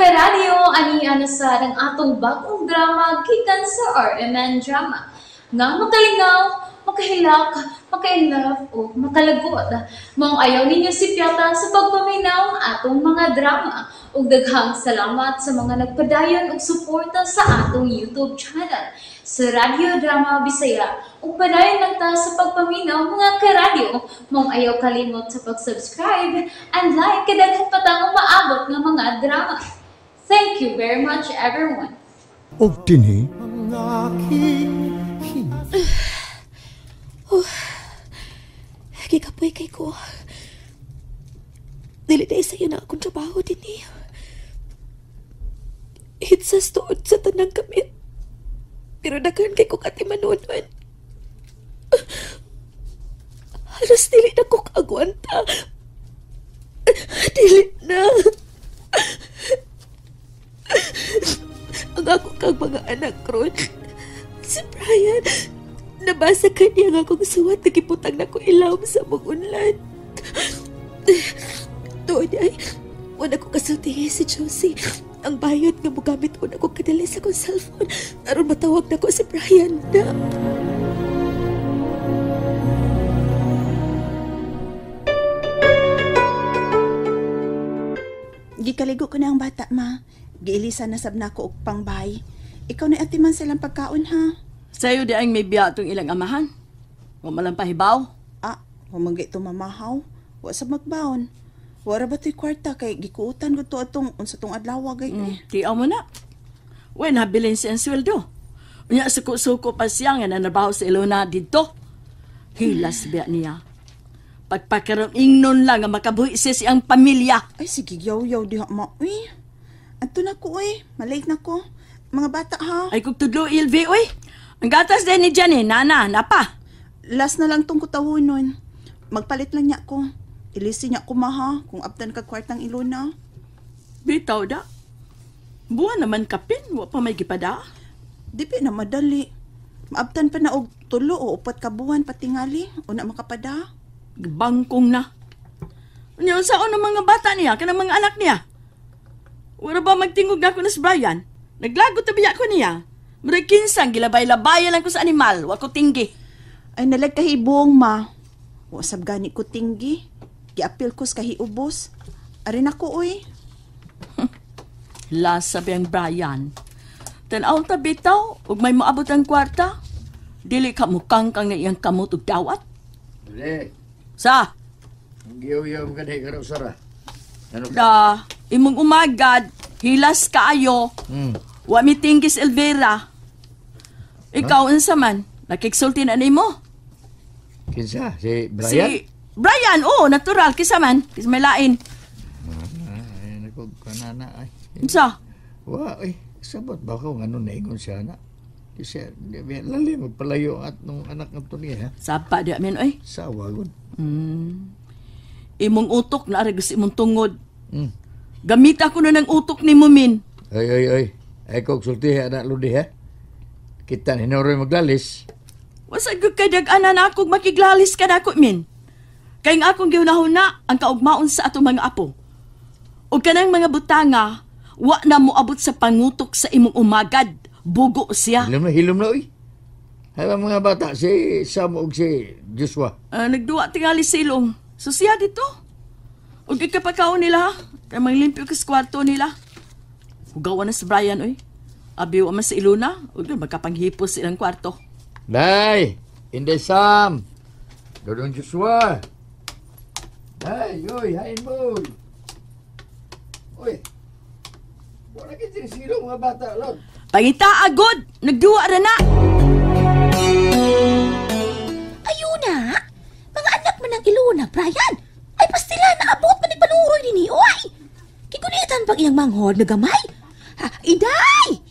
karadyo, ani na sa ang atong bagong drama gikan sa RMN Drama. Nga makalingaw, makahilak, makainlove o makalagot. Maong ayaw ninyo sipyata sa pagpaminaw atong mga drama. Ug daghang salamat sa mga nagpadayon og suporta sa atong YouTube channel sa Radyo Drama Bisaya. Ug padayon lang ta sa pagpaminaw, mga karadyo. Maong ayaw kalimot sa pag-subscribe and like kay daghan pa tang umaabot nga mga drama. Thank you very much, everyone. Og dinhi Oh, gikapoy kay ko. Dili na sa'yo na akong trabaho din eh. Hitsas tuod sa tanang kami. Pero daghan kay ko katimanunan. Halos dili na ko kaagwanta. Dili na. Ang ako kang mga anak ron. Si Brian, nabasa kaniya nga akong suwat, nagiputang na ko ilawom sa mong unlan. Tuod ay, wala ko kasultihi si Josie. Ang bayot nga mogamit ko na ko kadali sa akong cellphone. Aron matawag na ko si Brian na. Gikaligo ko na ang bata, ma. Giilisan na sab nako og pangbay. Ikaw na atiman silang pagkaon, ha? Sayo di ang may biya itong ilang amahan. Wa man lang pahibaw. Ah, humangga ito mamahaw. Wa sa magbaon. Wara ba to'y kwarta kay gikuutan ko to atong unsa tong adlaw gay. Tiaw mo na. Uy, nabilin siya ang sweldo. Unya, suko-suko pa siya nga nanabaho sa Ilona dito. Hilas biya niya. Pagpakaroon ingnon lang nga makabuhi siya siyang pamilya. Ay, sige, yaw-yaw diha ma. Uy, anto na ko, uy. Malate na ko. Mga bata, ha? Ay, kung tudlo, Ilvi, uy. Ang gatas din ni Jenny, nana, napa. Last na lang tong kutawonon. Magpalit lang niya ko. Ilisi niya ko, maha, kung abtan ka kwartang Ilona. Bitaw da. Buwan naman kapin, wa pa may gipada. Di pa na madali. Maabtan pa na og tulo o upat ka buwan patingali, una makapada. Bangkong na. Unya, unsaon ang mga bata niya, kanang mga anak niya? Wala ba magtingog na ako na si Brian? Naglagot na biya ko niya. Murag kinsang, gilabay-labayan lang ko sa animal. Wa ko tinggi. Ay, nalag kahibong, ma. Wasab gani ko tinggi. Giapil ko sa kahiubos. Arin ako, uy. Lasa biyang Brian. Tanaw ta bitaw, ug may moabot ang kwarta. Dili ka mukang kang na iyang kamot ug dawat. Dili. Sa? Giyaw-yaw ka di karo, Sara. Ano ka? Da, imong umagad, hilas kaayo. Wa mi tinggis Elvira. Ikaw unsa man? Nakiksulti na nimo. Kinsa? Si Brian? Si Brian, oo, natural kisa man. Kisa may lain. Ay, nako, kanana ay. Unsa? Wa, ay, sabot ba ko ngano naingon siya na? Kasi lali magpalayo at nung anak ng to niya, ha? Sapa di amin oy. Sawa gud. Imong utok na arag sa imong tungod. Gamita ko na ng utok ni Mumin. Ay, ay, ay. Ay, kog sulti, anak ludi, ha? Kita ni Noroy maglalis. Wasag ko kay dag-ana na akong makiglalis ka na ako, min. Kay nga akong giunahuna ang kaugmaon sa atong mga apo. O kanang mga butanga, wa na moabot sa pangutok sa imong umagad. Bugo siya. Hilom na, hilom na, uy. Hay ba mga bata, si Sam og si Joshua. Nagduwa tingali silong. So siya dito. O kikapakaon nila, ha? Kay manglimpyo kas kwarto nila. Hugawan na si Brian, uy. Abi wa man sa Ilona, ug magkapanghipos silang kwarto. Day, Inday Sam. Dodong Joshua. Day, uy, hain mo. Uy. Wala kay silong mga bata, lord. Pangita agod, nagduwa ra na. Ayuna, mga anak man ng Ilona, Brian. Ay pastila naabot man ni panuroy dinhi, oy. Kigunitan pang iyang manghod na gamay. Ha, Inday!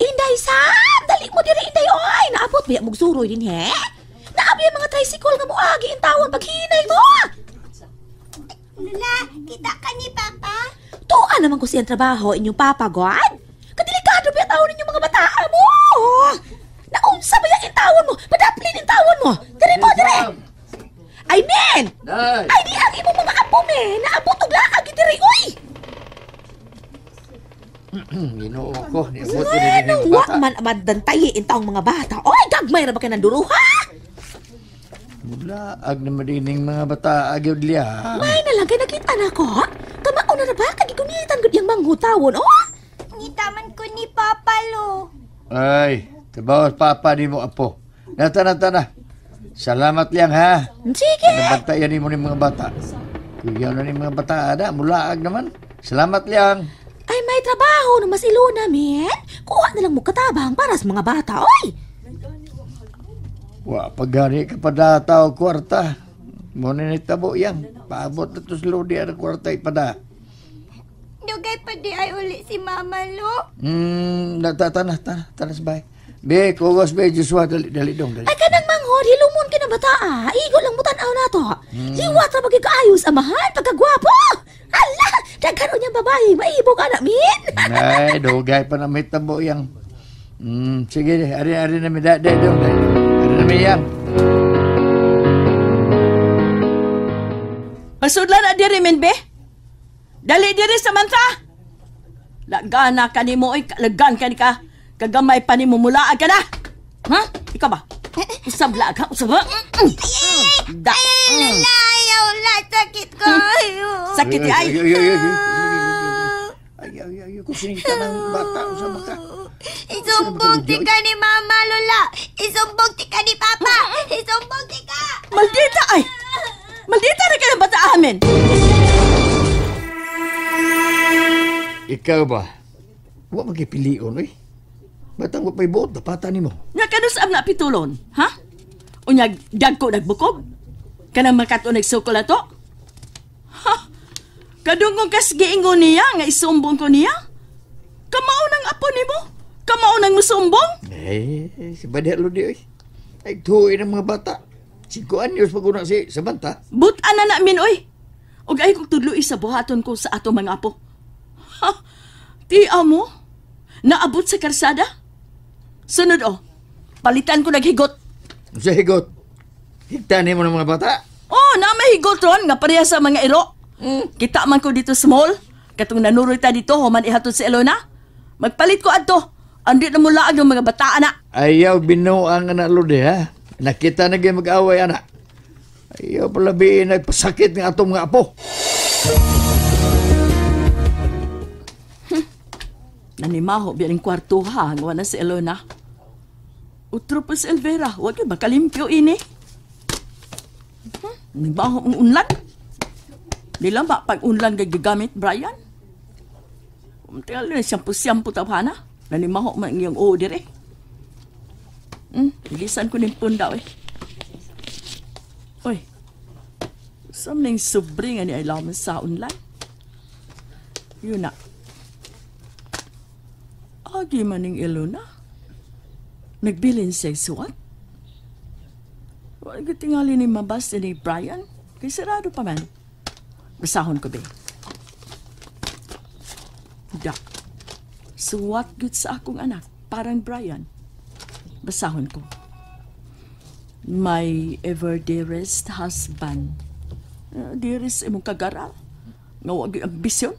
Inday Sam, dali mo diri Inday oy. Naabot ba mog suroy dinhi? Naabi ang mga tricycle nga moagi intawon paghinay mo. Lula, kita ka ni Papa? Tuan naman ko siyang trabaho inyong papa, God. Kadelikado ba tawon ninyong mga bataa mo? Naunsa ba yung intawon mo? Padaplin intawon mo. Diri mo, diri. Ay, men! Day! Ay, di ang imong mga apo, men! Naabot og laag diri, oy! Ginoo ko, niabot ko din Ano, ng wa bata. man madantayi in taong mga bata. Oy, gagmay ra ba kay nanduruha? Mula, ag naman din mga bata, agyod liya. May na lang kay nakita na ko. Kamao na ra ba kay gigunitan gud yang manghutawon, oh? Ngitaman ko ni Papa, lo. Ay, tabawas papa ni mo, apo. Nata, nata na. Salamat liyang, ha? Sige. Nabantayan ni mo ni mga bata. Kuyaw na ni mga bata, ada. Mulaag naman. Salamat liyang. Ay, may trabaho na mas iluna, men. Kuha na lang mo katabang para sa mga bata, oy. Wa pagani ka pa data o kwarta. Mo na nitabo yang. Paabot na to sa lodi ang kwarta ipada. Dugay pa di ay uli si Mama, lo. Nata, tana, tana, tana sa bahay. Be, kugos be, Joshua, dali, dali dong, dali. Ay, kanang manghod, hilumon ka na bata, ah. Igo lang mo tanaw na to. Liwat ra bagay kaayos, amahan, pagkagwapo. Ala, daghan niyang babae, maibog anak, min. Ay, dugay pa na may tabo yang. Sige, ari, ari na mi, dali, dong, dali. Ari na mi yang. Pasudla na diri, men, be. Dali diri, Samantha. Lagana ka ni mo, oy, lagan ka ni ka. Kagamay pa ni mo, mula ka na. Ha? Ikaw ba? Usab la ka, usab ba? Da. Ay, lala, ayaw la, sakit ko. Ayaw. Sakit ay. Ay, ay, ay, ay, ay. Ay, ay, ay, kusin ka ng bata, usab ka. Isumbong ti ka ni Mama, Lola. Isumbong ti ka ni Papa. Isumbong ti ka. Maldita ay. Maldita na ka ng bata amin. Ikaw ba? Wa magipilion, oy. Batang wa pa'y buot, napata nimo. Nga kanus am na pitulon, ha? Unya dagko nagbukog? Kanang makato nagsukol ato? Ha? Kadungong kas giingon niya nga isumbong ko niya? Kamao nang apo nimo? Kamao nang musumbong? Eh, si Bader Lodi, oy. Ay, tuwi ng mga bata. 5 anyos pag una si Samantha. Butan na namin, oy. Og ay kong tudloi sa buhaton ko sa ato mga apo. Ha? Tiya mo? Naabot sa karsada? Sunod, oh. Palitan ko naghigot. Sa higot? Higtanin mo ng mga bata? Oh, na may higot ron nga pareha sa mga iro. Kita man ko dito sa mall. Katong nanuroy ta dito, human ihatod si Elona. Magpalit ko adto. Andi na mula ang mga bata, ana. Ayaw binuang anak Lodi, ha? Nakita na gyud mag-away, anak. Ayaw palabiin nagpasakit ng atong mga apo. Nanimaho biya ning kwarto ha, nga na si Elona. Utro pa si Elvera, wag yun makalimpyo ini. Nagbaho ang unlan. Di lang ba pag unlan kay gigamit, Brian? Tinggal na siyampo-siyampo tabhana. Nanimaho man iyong oo dire. Ilisan ko ning punda, eh. Oy, saan na yung sobre nga ni ay laman sa unlan? Yun na. Agi man ning Elona. Nagbilin siya suwat. Wala ko tingali ni mabas ni Brian. Kay sarado pa man. Basahon ko be. Da. Suwat gud sa akong anak. Parang Brian. Basahon ko. My ever dearest husband. Dearest imong kagaral. Nga wag yung ambisyon.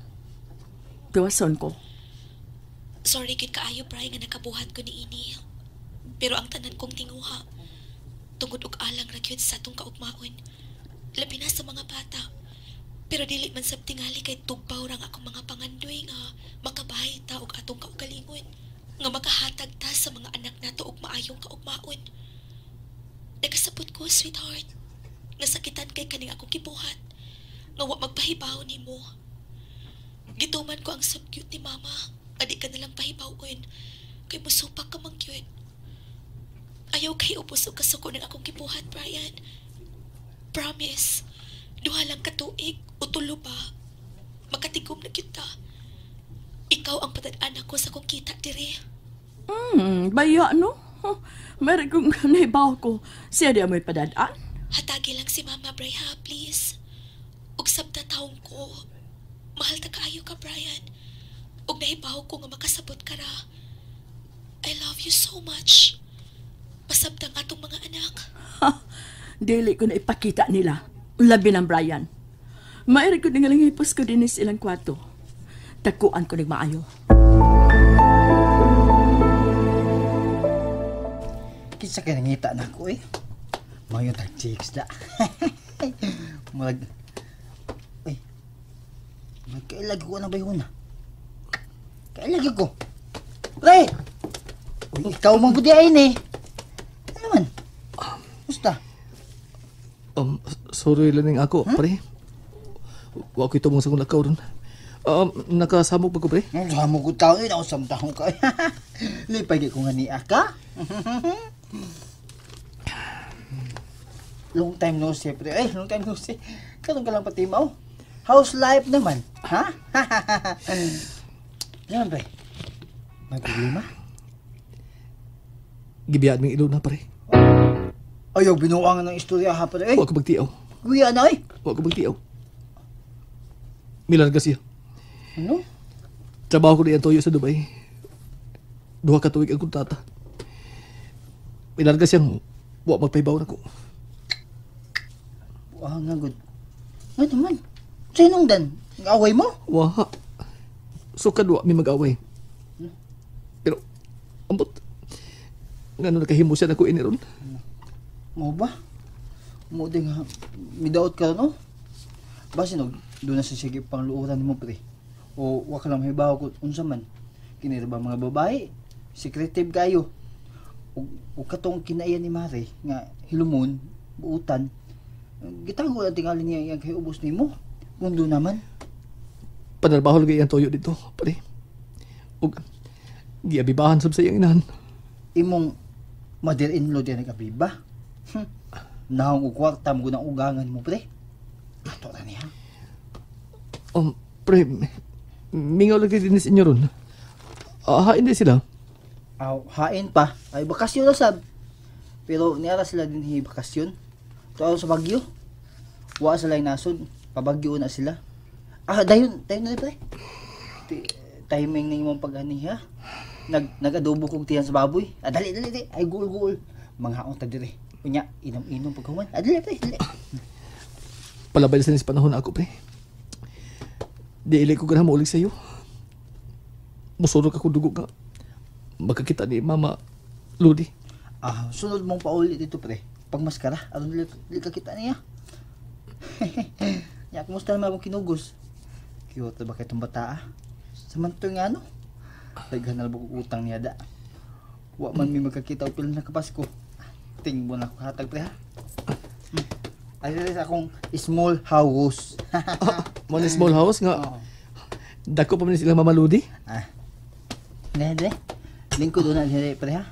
Gawason ko. Sorry gid kaayo, Bri, nga nakabuhat ko ni ini. Pero ang tanan kong tinguha, tungod og alang ra gyud sa atong kaugmaon. Labi na sa mga bata. Pero dili man sab tingali kay tugpaw rang akong mga pangandoy nga makabahay ta og atong kaugalingon, nga makahatag ta sa mga anak nato og maayong kaugmaon. Nagkasabot ko, sweetheart, nga sakitan kay kaning akong gibuhat, nga wa magpahibaw nimo. Gituman ko ang subcute ni mama, nga di ka nalang pahibawon, kay musupak ka mang cute. Ayaw kay ubos og kasuko ng akong gibuhat, Brian. Promise, duha lang ka tuig o tulo pa. Makatigom na kita. Ikaw ang patad-an ako sa kong kita dire. Baya no? Huh, meron kong naibaw ko. Siya di amoy padadaan. Hatagi lang si Mama, Bri, ha, please. Ug sabta taong ko. Mahal ta kaayo ka, Brian. Ug nahibaw ko nga makasabot ka ra. I love you so much. Pasabtang atong mga anak. Ha, dili ko na ipakita nila. Labi ng Brian. Mayroon ko nga lang hipos ko din sa ilang kwarto. Takuan ko nagmaayo. Kinsa kay nangita na ako eh. Mayo tag chicks da. Murag. Uy. Magkailag ko na ba yun? Kailag ko. Pre! Uy, ikaw man gud ay ni. Ano man? Musta? Sorry lang ako, pre. Wa ko itumong sa kong lakaw ron. Nakasamok pa ko, pre? Samok ko tao yun. Ako samtahong ka. Lipay di ko nga niya ka. Long time no see, pre. Ay, long time no see. Karon ka lang patimaw. How's life naman? Ha? Yan, pre. May problema? Gibiyaan ming iluna, pre. Ayaw, binuangan ng istorya ha, pre. Eh. Wa ko magtiaw. Guya na, eh. Wa ko magtiaw. Milarga siya. Ano? Trabaho ko niyan toyo sa Dubai. 2 ka tuig ang kontrata. Milarga siyang wa magpahibaw na ko. Wa nga, good. Nga naman. Sinong dan? Away mo? Wa. Sukad wa mi mag-away. Pero, ambot. Ngano nakahimo siya na ko iniron? Mo ba? Mo din nga. Midaot ka no? Basin og doon na sa sige pang luoran mo pre. O wa ka lang mahibaw kung unsa man. Kinira ba mga babae? Secretive kayo. O katong kinaiyan ni Mare nga hilumon, buutan. Gitago ang tingali niya iyang kay ubos nimo. Kung doon naman. Panarbaho lagi iyang toyo dito, pre. Ug giabibahan sab sa iyang inahan. Imong mother-in-law diyan nag-abiba. Nahong og kwarta mo ng ugangan mo, pre. Ato ra niya. Pre, mingaw lagi din sa inyo ron. Hain din sila. Aw, hain pa. Ay, bakasyon na sab. Pero niara sila din hi bakasyon. Tuaw sa Bagyo. Wa sila yung nasod. Pabagyo na sila. Ah, dayon, dayon na pre. Timing na imong pag-ani ha. Nag-adobo kog tiyan sa baboy. Ah, dali, dali, dali. Ay, guul, guul. Manghaon ta dire. Unya, inom-inom paghuman. Ah, dali, pre, dali. Palabay sa panahon ako, pre. Di ili ko ganahan maulig sa'yo. Musurok ako dugo nga. Makakita ni Mama Lodi. Ah, sunod mong pauli dito, pre. Pagmaskara, aron dili ka kita niya. Ya, kumusta naman akong kinugos? Cute ba kay itong bata, ah? Samantoy nga, no? Daghan na lang utang niya, da. Wa man mi magkakita og pila na kapasko. Tingbo na ako hatag, pre, ha? Ay, sa akong small house. Mo na small house nga. Oo. Dako pa man silang Mama Lodi. Ah. Hindi, hindi. Lingkod na dire, pre, ha?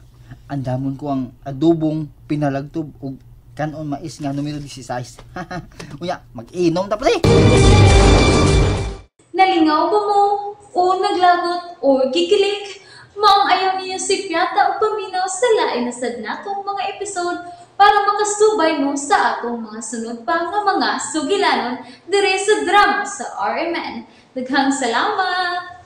Andamon ko ang adobong pinalagtob og kanon mais nga numero 16. Unya, mag-inom ta, pre. Nalingaw ba mo? O naglagot o gikilig? Maong ayaw niyo si Piata o paminaw sa lain na sad natong mga episode para makasubay mo sa atong mga sunod pa nga mga sugilanon dire sa drama sa RMN. Daghang salamat!